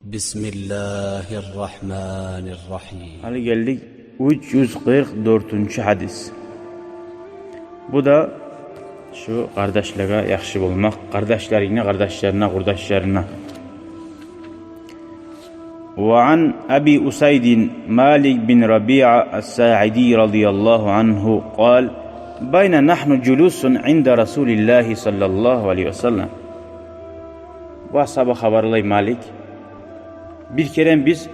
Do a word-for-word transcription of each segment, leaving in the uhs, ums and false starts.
بسم الله الرحمن الرحيم. Гьали гелдик уьч юз къыркъ дёртюнчю гьадис. Бу да шу къардашлагъа яхшы болмакъ, къардашларынгны къардашларына, къурдашларына. وعن أبي أسيد مالك بن ربيعة الساعدي رضي الله عنه قال: بينا نحن جلوس عند رسول الله صلى الله عليه وسلم. Бу асгьаба хабарлай, Малик: бир керен биз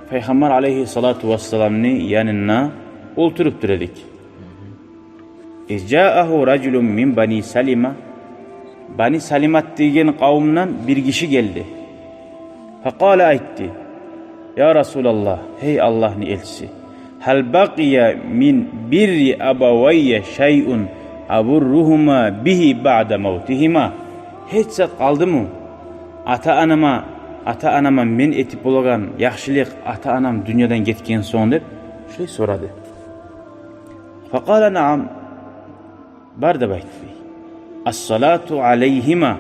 Пайхаммар алайгьиссалату вассаламны янында олтуруп тура эдик. إذ جاءه رجل من بني سلمة. Бани Салимат деген къавумдан бир гиши гелди. فقال, айтды: يا رسول الله, гьей Аллагьны элчиси, هل بقي من بر أبوي شيء أبرهما به بعد موتهما؟ Гьеч зат къалдымы ата-анама, ата-анама мен этип болагъан яхшылыкъ, ата-анам дюньядан гетген сонг, деп шулай сорады. فقال: نعم. Бар деп айтды. الصلاة عليهما.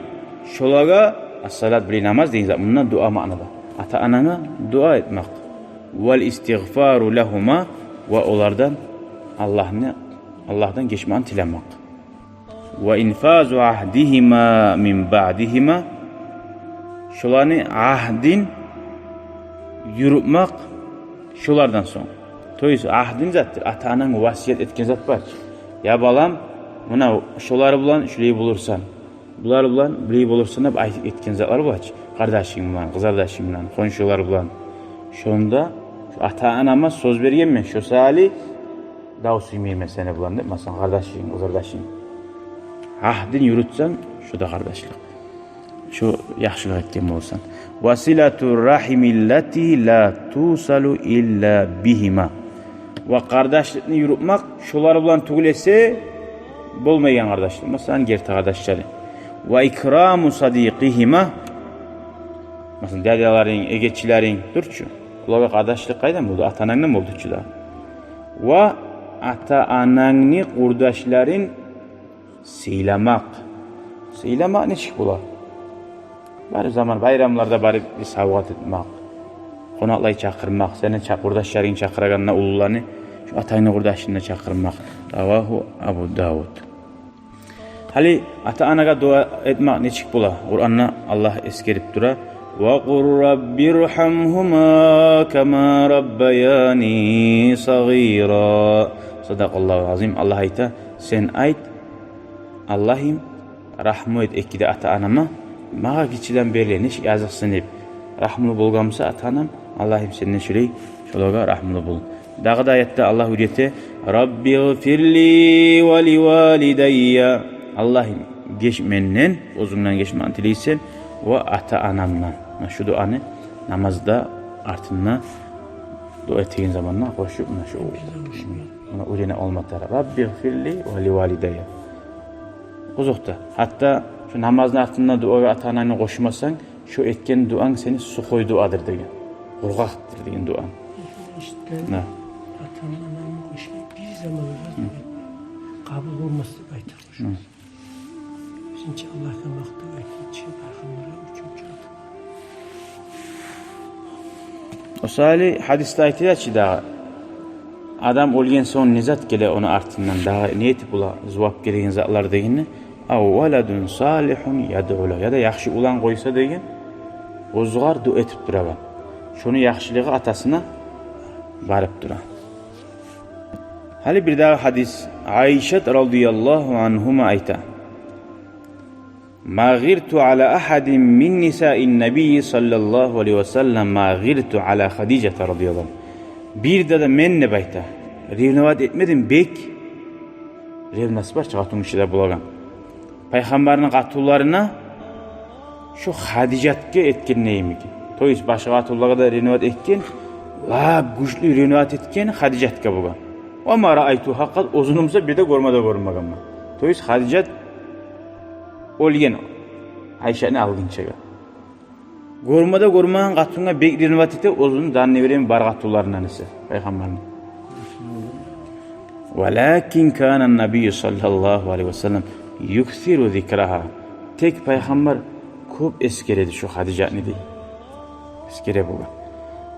Шолагъа, ас-салат, биле, намаз деген зат, мунда дуа маънада. Ата-ананга дуа этмек. والاستغفار لهما, ва олардан Аллагьны, Аллагьдан гечмекни тилемек. وإنفاذ عهدهما من بعدهما. Шоланы агьдин юрютмек шолардан сонг. То есть агьдин затдыр, ата-ананг васият этген зат бар чы. Я балам, муна шолар булан шулай болурсан, булар булан булай болурсан деп айтып этген затлар бар чы. Къардашынг булан, къызардашынг булан, хоншулар булан. Шонда ата-анама сёз бергенмен, шо саялы дав сюймеймен сени булан деп, масала, къардашынг, къызардашынг. Агьдин юрютсенг, шо да къардашлыкъ. Шо яхшылыкъ этген болсанг. وصلة الرحم التي لا توصل إلا بهما. Ва къардашлыкъны юрютмек шолар булан тюгюл эсе болмайгъан къардашлыкъ. Масала, герти къардашлары. وإكرام صديقهما. Масала, дядяларынг, эгечилеринг дюр чю. Олагъа къардашлыкъ къайдан болду? Ата-анангдан болду чу да. Ва ата-анангны къурдашларын сыйламакъ. Сыйламакъ нечик бола? Бар заман байрамларда барып бир савгъат этмек, къонакълай чакъырмакъ, сени ча-, къурдашларынгны чакъырагъанда, уллуланы, шу атангны къурдашын да чакъырмакъ. رواه أبو داود. Гьали ата-анагъа дуа этмек нечик бола? Къуранда Аллагь эсгерип тура: وقل رب ارحمهما كما ربياني صغيرا. صدق الله العظيم. Аллагь айта: сен айт: Аллагьым, рагьму эт эки де ата-анама, магъа гиччиден берли нечик языкъсынып рагьмулу болгъан буса ата-анам, Аллагьым, сен де шулай шолагъа рагьмулу бол. Дагъы да аятда Аллагь уьйрете: رب اغفر لي ولوالدي. Аллагьым, геч менден, оьзюнгден гечмекни тилейсен, ва ата-анамдан. Муна шу дуаны намазда артында дуа этеген заманда къошуп, муна шу, муна уьйрене алматара. رب اغفر لي ولوالدي. Озокъда, гьатта шу намазны артында дуагъа ата-ананы къошмасанг, шо этген дуанг сени сухой дуадыр деген. Къургъакъдыр деген дуанг. Эшитген, да, ата-ананы къошмай бир заманда да къабул болмас деп айтар. Гьы. Бизинче Аллагьгъа макътав айтып, Пайхаммаргъа уьчюнчю ат. О саялы гьадисде айтыла чы дагъы, адам оьлген сонг не зат геле ону артындан, дагъы не этип бола зувап гелеген затлар дегенде, أو ولد صالح يدعو له, яда яхшы улан къойса деген, оьзюгер дуа этип турагъан. Шону яхшылыгъы атасына барып тура. Гьали бир дагъы гьадис. Айшат رضي الله عنهما айта: ما غرت على أحد من نساء النبي صلى الله عليه وسلم ما غرت على خديجة رضي الله عنها. Бир де, де мен, деп айта, ревновать этмедим бек. Ревность бар чы къатынгишиде болагъан. Пайхаммарны къатынларына шо Хадижатгъа этгенде йимик. То есть башгъа къатынлагъа да ревновать этген, лап гючлю ревновать этген Хадижатгъа болгъан. وما رأيتها قط, оьзюн буса бир де гёрме де гёрмегенмен. То есть Хадижат оьлген Айшаны алгъынчагъа. Гёрме де гёрмеген къатынгъа бек ревновать эте, оьзюню данный время бар къатынларындан эсе, Пайхаммарны. ولكن كان النبي صلى الله عليه وسلم يكثر ذكرها. Тек Пайхаммар кёп эсгере эди шо Хадижатны, дей. Эсгере бугъар.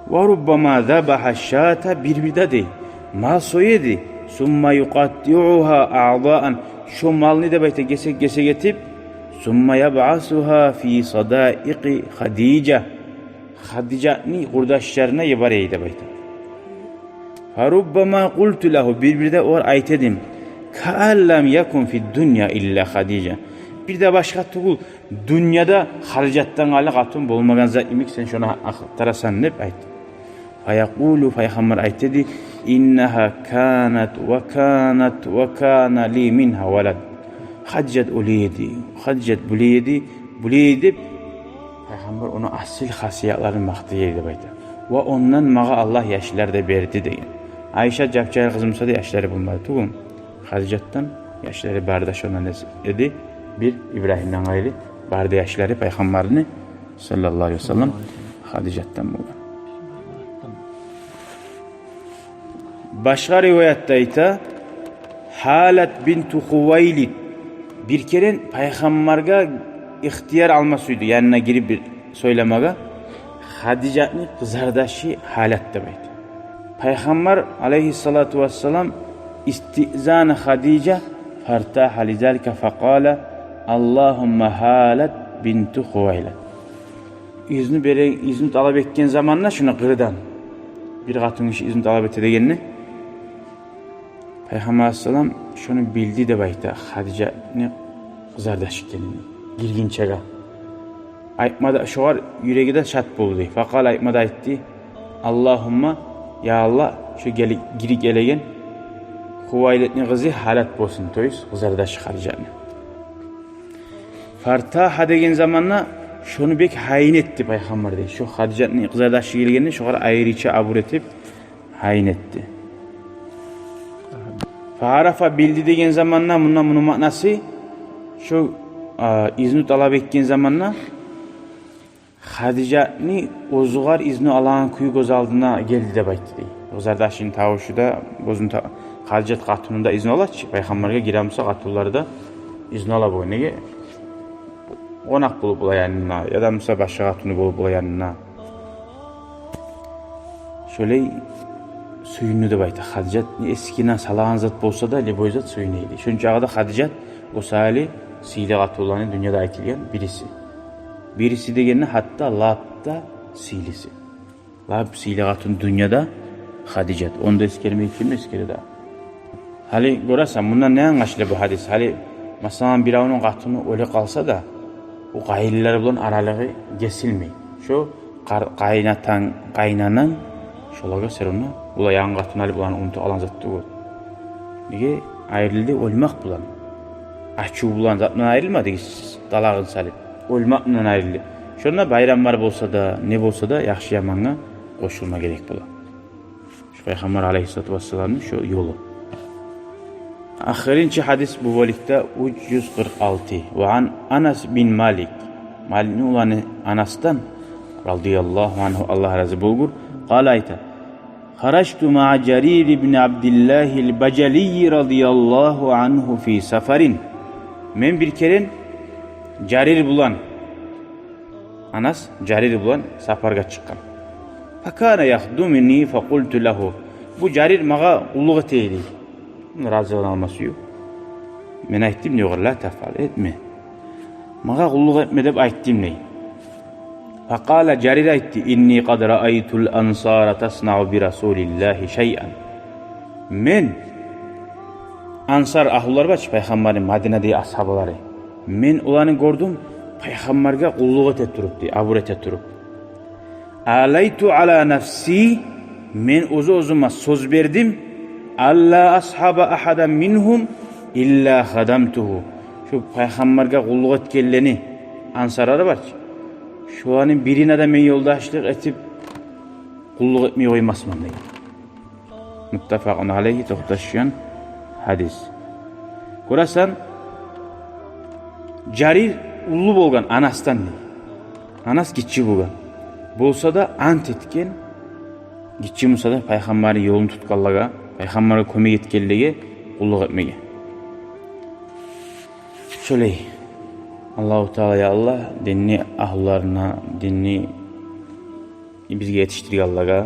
Ва руббама забагьа шата, бир-бирде дей, мал соя эди. Сумма юкъаттиугьа аъзаан, шо малны деп айта гесек-гесек этип. Сумма ябъасугьа фи садаикъи Хадижа, Хадижатны къурдашларына йибере эди деп айта. Фа руббама къулту лагьу, бир-бирде огъар айта эдим: каан лам якун фид дунья илла Хадижа. Бир де башгъа тюгюл дюньяда Хадижатдан къайры къатын болмагъан зат йимик, сен шону ахтарасан деп айта. Фаякъулу, Пайхаммар айта эди: иннагьа канат ва канат ва кана ли мингьа валад. Хадижат олай эди, Хадижат булай эди, булай эди деп, Пайхаммар ону асил хасиятларын макътай эди деп айта. Ва ондан магъа Аллагь яшлар да берди деген. Айшат жап-жагьил къыз буса да яшлары болмады тюгюл. Хадижатдан яшлары бары да шондан эс-, эди. Бир Ибрагьимден къайры бары да яшлары Пайхаммарны, саллаллагьу алайгьи ва саллам, Хадижатдан болгъан. Башгъа риваятда айта, Гьалат бинту Хувайлид. Бир керен Пайхаммаргъа ихтияр алма сюйдю, янына гирип бир сёйлемеге, Хадижатны къызардашы Гьалат деп айта. Пайхаммар, алайгьиссалату вассалам, истизана Хадижа, фартагьа лизалика, факъала: Аллагьумма Гьалат бинту Хувайлид. Изну бере-, изну талап этген заманда шуну къырыйдан, бир къатын гиши изну талап эте дегенде, Пайхаммар алайгьиссалам шону билди деп айта, Хадижатны къызардашы экенин гиргинчеге. Айтма да, шогъар юреги де шат болду дей. Факъала, айтма да айтды: Аллагьумма, я Аллагь, шо гели-, гирип гелеген Хувайлидни къызы Гьалат болсун, то есть къызардашы Хадижатны. Фартагьа деген заманда шону бек гьайын этди Пайхаммар дей. Шо Хадижатны къызардашы гелгенде шогъар айрыча абур этип, гьайын этди. Фаарафа, билди деген заманда, мунда муну маънасы, шо, а, изну талап этген заманда Хадижатны оьзюгер изну алагъан кюй гёз алдына гелди деп айтды дей. Къызардашыны тавушу да, оьзюню та-, Хадижат къатыны да изну ала чы, Пайхаммаргъа гире буса къатынлар да изну ала болгъан. Неге? Къонакъ болуп бола янына, яда буса башгъа къатыны болуп бола янына. Шолай сююндю деп айта. Хадижат не эсигине салагъан зат болса да, любой зат сююне эди. Шончагъы да Хадижат о саялы сыйлы къатынланы дюньяда айтылгъан бириси. Бириси дегенде, гьатта лап да сыйлысы. Лап сыйлы къатын дюньяда Хадижат. Ону да эсгермей ким эсгере дагъы? Гьали гёресен, мундан не англашыла бу гьадис? Гьали, масала, биревню къатыны оьле къалса да, о къайынлары булан аралыгъы гесилмей. Шо къар-, къайнатанг, къайнананг, шолагъа сен ону, булай янгы къатын алып, буланы унутуп къалгъан зат тюгюл. Неге? Айрылды оьлмек булан. Ачув булан, зат булан айрылмады, талагъын салып. Оьлмек булан айрылды. Шонда байрамлар болса да, не болса да, яхшы-ямангъа къошулма герек бола. Шо Пайхаммар алайгьиссалату вассаламны шо ёлу. Ахырынчы гьадис бу бёлюкде, уьч юз къыркъ алты. Ва ан Анас бин Малик. Маликни уланы Анасдан, радияллагьу ангьу, Аллагь рази болгъур, къала, айта: Харажту маъа Жарир ибн Абдиллагьил Бажалийи радияллагьу ангьу фи сафарин. Мен бир керен Жарир булан, Анас Жарир булан сапаргъа чыкъгъан. Факана яхдумуни факъулту лагьу. Бу Жарир магъа къуллукъ эте эди. Муну разилана алма сююп. Мен айтдым дей огъар: ла тафъал, этме. Магъа къуллукъ этме деп айтдым дей. Факъала, Жарир айтды: инни къад раайтул ансара таснаъу би Расулиллагьи шайъан. Мен Ансар агьлулар бар чы, Пайхаммарны Мадинадагъы асгьабалары. Мен оланы гёрдюм, Пайхаммаргъа къуллукъ эте туруп, дей, абур эте туруп. Алайту ала нафси, мен оьз-оьзюме сёз бердим, алла асгьаба агьадан мингьум илла хадамтугьу. Шо Пайхаммаргъа къуллукъ этгенлени, ансарлар бар чы, шоланы бирине де мен ёлдашлыкъ этип, къуллукъ этмей къоймасман деген. Муттафакъун алайгьи, токъташгъан гьадис. Гёресен, Жарир уллу болгъан Анасдан, дей. Анас гиччи болгъан. Болса да ант этген, гиччи буса да, Пайхаммарны ёлун тутгъанлагъа, Пайхаммаргъа кёмек этгенлеге къуллукъ этмеге. Шолай. Аллагьу Таала, я Аллагь, динни агьлуларына, динни Бизге етишдиргенлеге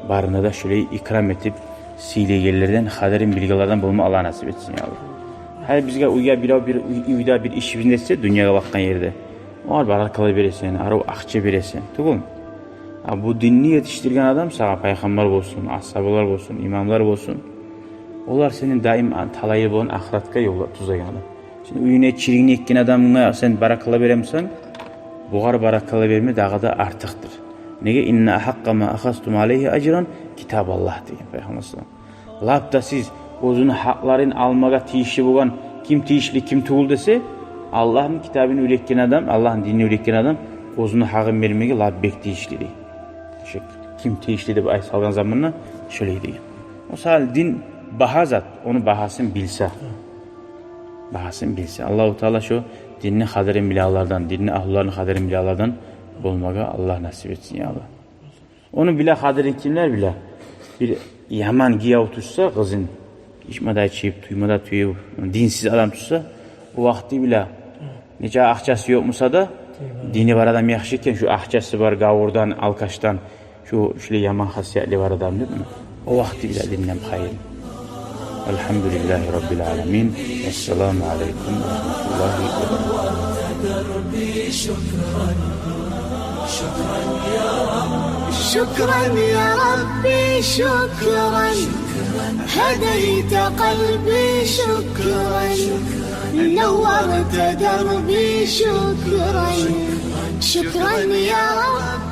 барына да шолай икрам этип, сыйлайгъанлардан, къадирин билгенлерден болма Аллагь насип этсин, я Аллагь. Гьали бизге уьйге бирев бир, уьй-, уьйде бир ишибизни этсе, дюньягъа бакъгъан ерде, огъар баракалла бересен, арив акъча бересен, тюгюлмю? А бу динни етишдирген адам сагъа, пайхаммар болсун, асгьабалар болсун, имамлар болсун, олар сени даим а-, талайлы болгъан ахыратгъа ёллап тюзеген адам. Сен уьюне чиригни эккен адамгъа сен баракалла беремисен, бугъар баракалла берме дагъы да артыкъдыр. Неге? «Инна ахакъкъа ма ахазтум алайгьи ажран китабаллагь», – деген Пайхаммар саллаллагьу алайгьи ва саллам. Лап да сиз оьзюню гьакъларын алмагъа тийишли болгъан ким тийишли, ким тюгюл десе, Аллагьны китабын уьйретген адам, Аллагьны динин уьйретген адам оьзюню гьакъын бермеге лап бек тийишли дей. Шо ким тийишли деп айта салгъан заманда шолай деген. О саялы дин багьа зат, ону багьасын билсе. Багьасын билсе. Аллагьу Таала шо динни къадирин билегенлерден, динни агьлуларыны къадирин билегенлерден болмагъа Аллагь насип этсин, я Аллагь. Ону биле, къадирин кимлер биле? Бир яман гияв тутса къызын, ичмеде ичип, тюймеде тюйюп, динсиз адам тутса, о вакъти биле. Нече акъчасы ёкъ буса да, дини бар адам яхшы экен, шу акъчасы бар гавурдан, алкашдан, шу, шулай яман хасиятлы бар адам деп, о вакъти биле динден хайыр. Алгьамдулиллагьи раббил аламин. Ассаламу алайкум ва рагьматуллагьи ва баракатугь. شكرا يا ربي، شكرا. هديت قلبي، شكرا. نورت دربي، شكرا. شكرا يا رب.